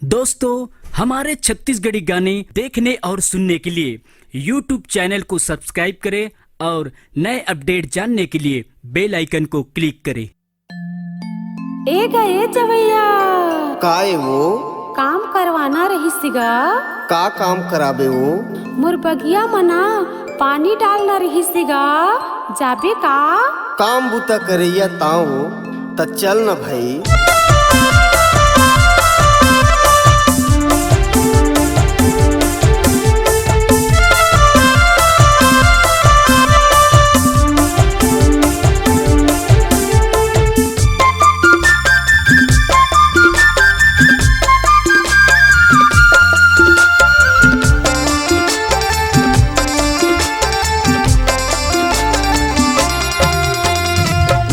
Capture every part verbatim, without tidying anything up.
दोस्तों, हमारे छत्तीसगढ़ी गाने देखने और सुनने के लिए YouTube चैनल को सब्सक्राइब करें और नए अपडेट जानने के लिए बेल आइकन को क्लिक करें। ए गा, ए जवैया। का ए वो? काम करवाना रहिस गा। का काम कराबे वो? मोर बगिया म ना पानी डालना रहिस गा। जाबे का? काम बुता करइया तांव वो, त चल न भई।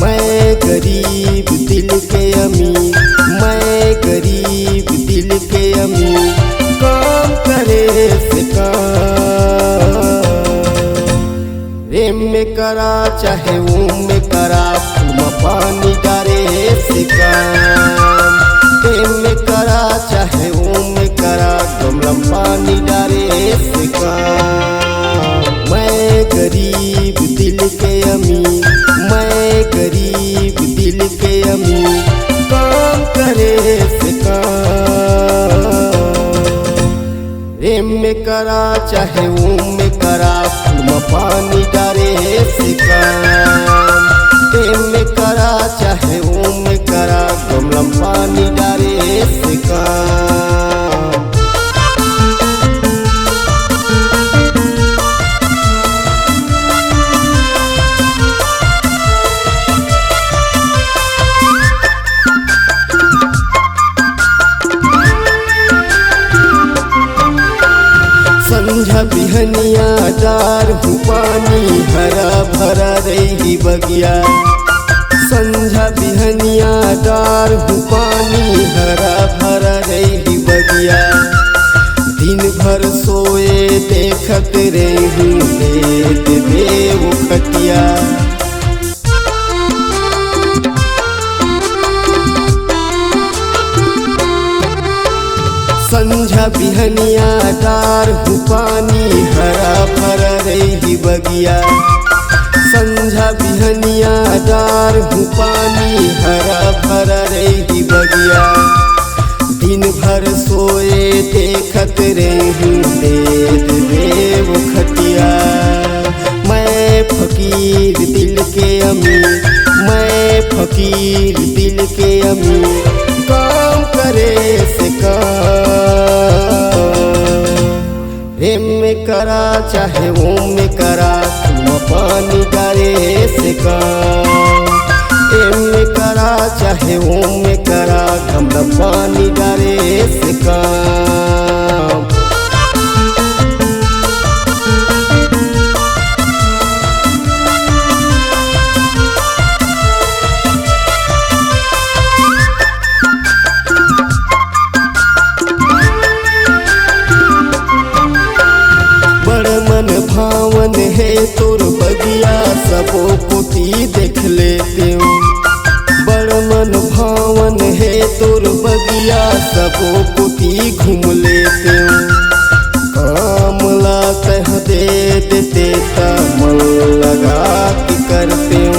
मैं गरीब दिल के अमीर, मैं गरीब दिल के अमीर, काम करे से काम। एम में करा चाहे ओम में करा, फूल में पानी डारे से काम। एम में करा चाहे ओम में करा, गमला में पानी डारे से काम। मैं गरीब दिल के अमीर, मैं गरीब दिल के अमीर, काम करे से काम। एम में करा चाहे ओम में करा, फूल में पानी डारे से काम। एम में करा चाहे ओम में करा, गमला में पानी डारे से काम। संझा बिहनिया डारहूँ पानी, हरा भरा रही बगिया। संझा बिहनिया डारहूँ पानी, हरा भरा रही बगिया। दिन भर सोए देखत रहूँ, दे दे वो खटिया। संझा बिहनिया डारहूँ पानी, हरा भरा रही बगिया। संझा बिहनिया डारहूँ पानी, हरा भरा रही बगिया। दिन भर सोए देखत रहूँ, दे दे वो खटिया। मैं फकीर दिल के अमीर, मैं फकीर दिल के अमीर, काम करे से काम। एम में करा चाहे ओम में करा, फूल में पानी डारे से काम। एम में करा चाहे ओम में करा, गमला में पानी डारे से काम। बड़ मन भावन हे तोर बगिया, सबो कोती देख लेतेंव। बड़ मन भावन हे तोर बगिया, सबो कोती घूम लेतेंव। काम ला तह दे देते त मन लगा के करतेंव।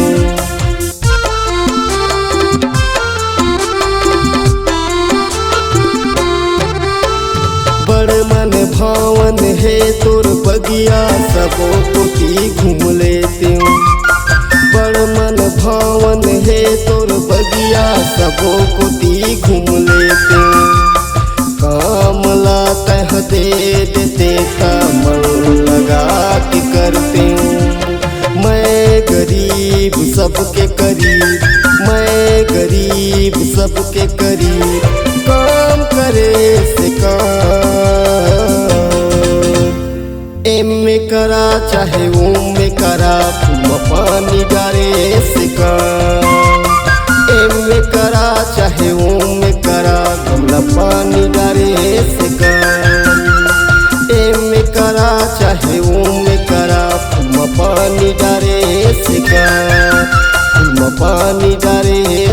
बड़ मन भावन हे तोर बगिया, सबो कोती घूम लेतेंव। बड़ मन भावन हे तोर बगिया, सबो कोती घूम लेतेंव। काम ला तह दे देते त मन लगा के करतेंव। मैं गरीब सबके करीब, मैं गरीब सबके करीब, काम करे से काम। एम में करा चाहे ओम में करा, फूल में पानी डारे से काम। एम में करा चाहे ओम में करा, गमला में पानी डारे से काम। एम में करा चाहे ओम में करा, फूल में पानी डारे से काम। फूल में पानी डारे